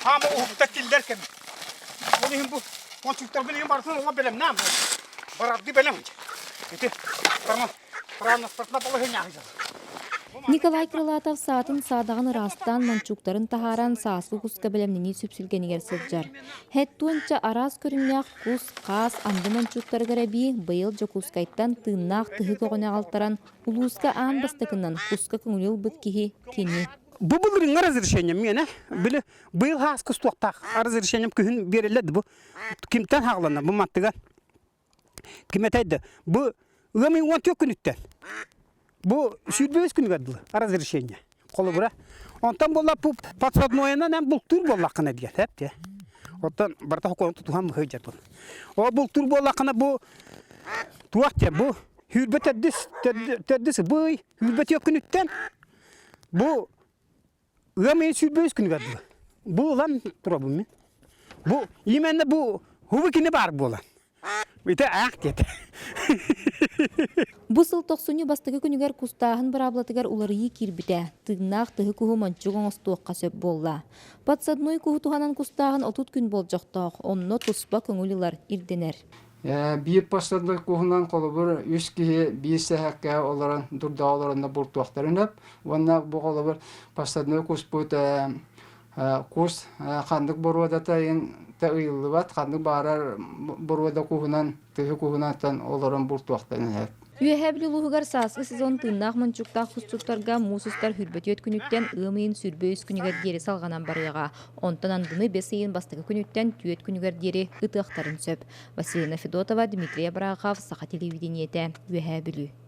Хаама уһукта тиллэр кэм. Ол иһин бу мончуктарбын иһин барытын ола бэлэмнээн барарды бэлэм. Ити транспортна балаһыанньа Николай Крылатов саатын саадаҕын ыраастаан мончууктарын таһааран сааскы куска бэлэмнэнии сүпсүлгэнигэр сылдьар. Хэт-туонча араас көрүҥнээх кус, хаас, анды мончууктарыгар эбии быйыл Дьокуускайтан тыыннаах тыһы көҕөнө аҕалтаран улууска аан бастакынан куска көҥүлү ылбыт киһи кини. Бу былырыыҥҥы разрешением миэнэ били быйыл хаас кустуохтаах разрешением күһүн биэрэллэр бу кимтэн хаалланна бу маттыгар ким этэйдэ бу ыам ыйын 14 күнүттэн бу 25 күнүгэр дылы разрешение холобура онтон буолла бу подсаднойынан эн бултуур буоллаххына диэн эп оттон барыта хокуон тутуһан быһыйдьар бу ол бултуур буоллаххына бу туох диэн бу сүүрбэ төрдүс төрдүс бый сүүрбэ түөрт күнүттэн Бу ыам ыйын 25 күнүгэр дылы. Бу ылан турабын мин. Бу именно бу хубу кини баар буолан. Ити аах диэтэ. Бу сыл тохсунньу бастакы күнүгэр кустааһын быраабылатыгар уларыйыы киирбитэ. Тыыннаах тыһы куһу мончук оҥостуохха сөп буолла. Подсадной куһу туһанан кустааһын 30 күн болдьохтоох, онно туспа көҥүл ылар ирдэнэр. Биир подсадной куһунан холобур үс киһи биир сэһэккэ олорон дурдаҕа олоронно бултуохтарын сөп уонна бу холобур подсадной куспут кус ханнык боруодата ыйыллыбат ханнык баарар боруода куһунан тыһы куһунан олорон бултуохтарын сөп. Үөһээ Бүлүү улууһугар сааскы сезон тыыннаах мончуктаах кусчуттарга муус устар 24 күнүттэн ыам ыйын 23 күнүгэр диэри салҕанан барыаҕа. Онтон андыны бэс ыйын бастакы күнүттэн түөрт күнүгэр диэри ытыахтарын сөп. Василина Федотова, Дмитрий Абрахов, Саха телевидениетэ, Үөһээ Бүлүү.